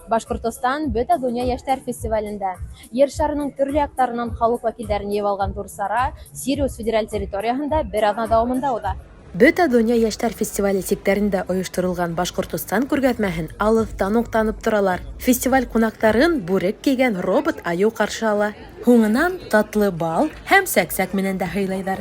Башҡортостан Бөтә донъя йәштәр фестивалендә. Ер шарының төрлө яҡтарынан халыҡ вәкилдәрен йыйып алған ҙур сара Сириус федераль территорияһында бер аҙна дауамында уҙа. Бөтә донъя йәштәр фестивале сиктәрендә ойошторолған Башҡортостан күргәҙмәһен алыҫтан уҡ танып торалар. Фестиваль ҡунаҡтарын бүрек кейгән робот айыу ҡаршы ала. Һуңынан татлы бал һәм сәксәк менән дә һыйлайҙар.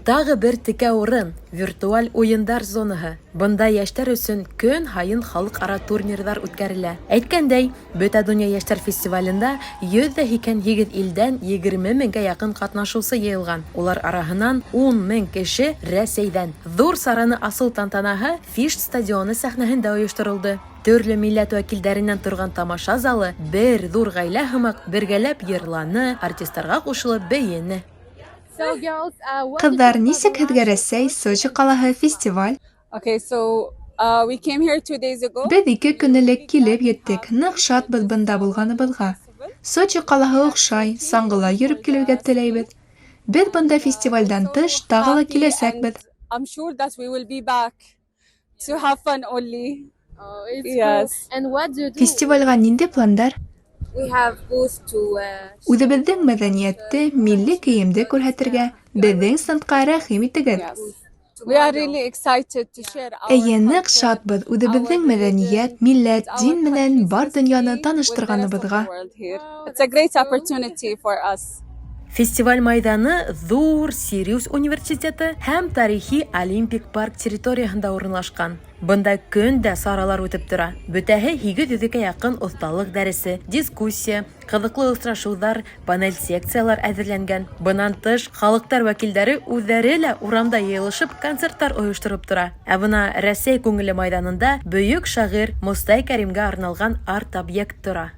Тағы бер текә урын, виртуаль уйындар зонаһы. Бында йәштәр өсөн көн һайын халыҡ-ара турнирҙар үткәрелә. Әйткәндәй, Бөтә донъя йәштәр фестивалендә 188 илдән 20 меңгә яҡын ҡатнашыусы йыйылған. Улар араһынан 10 мең кеше Рәсәйҙән. Ҙур сараны асыу тантанаһы Фишт стадионы сәхнәһендә ойошторолдо. Төрлө милләт вәкилдәренән торған тамаша залы бер ҙур ғаилә һымаҡ бергәләп йырланы, артистарға ҡушылып бейене. Ҡыҙҙар, нисек һеҙгә Рәсәй, Сочи ҡалаһы, фестиваль? Беҙ ике көн элек килеп еттек, ныҡ шатбыҙ бында булғаныбыҙға. Сочи ҡалаһы оҡшай, саңғыла йөрөп килергә теләйбеҙ. Беҙ бында фестивалдән тыш тағы ла киләсәкбеҙ. To have fun only. Oh, it's yes. Cool. And what do you do? Фестивальгә нинди пландар? We have booth to Үҙебеҙҙең мәҙәниәтте, милли кейемде күрһәтергә, беҙҙең стендҡа рәхим итегеҙ. Yes. We are really excited to share our Эйе, ныҡ шатбыҙ үҙебеҙҙең мәҙәниәт, милләт, дин менән бар донъяны таныштырғаныбыҙға. It's a great opportunity for us. Фестиваль майҙаны ҙур Сириус университеты һәм тарихи Олимпик парк территорияһында урынлашҡан. Бында көн дә саралар үтеп тора. Бөтәһе 800 гә яҡын оҫталыҡ дәресе, дискуссия, ҡыҙыҡлы осрашыуҙар, панель секциялар әҙерләнгән. Бынан тыш, халыҡтар вәкилдәре үҙҙәре лә урамда йыйылышып концерттар ойоштороп тора. Ә бына Рәсәй күңеле майҙанында бөйөк шағир Мостай Кәримгә арналған арт-объект тора.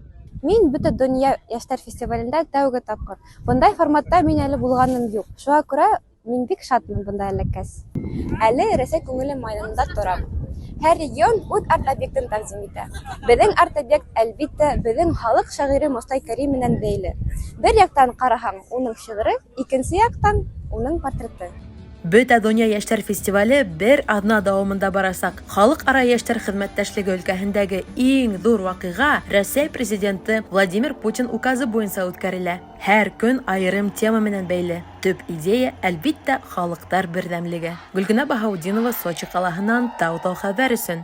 Мин Бөтә донъя йәштәр фестивалендә тәүге тапҡыр. Бындай форматта мин әле булғаным юҡ. Шуға күрә мин бик шатмын бында эләккәс. Әле Рәсәй күңеле майҙанында торам. Һәр регион үҙ арт-объектын тәҡдим итә. Беҙҙең арт-объект, әлбиттә, беҙҙең халыҡ шағиры Мостай Кәрим менән бәйле. Бер яҡтан ҡараһаң, уның шиғыры, икенсе яҡтан уның портреты. Бөтә донъя йәштәр фестивале бер аҙна дауамында барасаҡ. Халыҡ-ара йәштәр хеҙмәттәшлеге өлкәһендәге иң ҙур ваҡиға Рәсәй президенты Владимир Путин указы буйынса үткәрелә. Һәр көн айырым тема менән бәйле. Төп идея, әлбиттә, халыҡтар берҙәмлеге. Гөлгенә Баһаутдинова Сочи ҡалаһынан Тау-Тау хәбәр өсөн.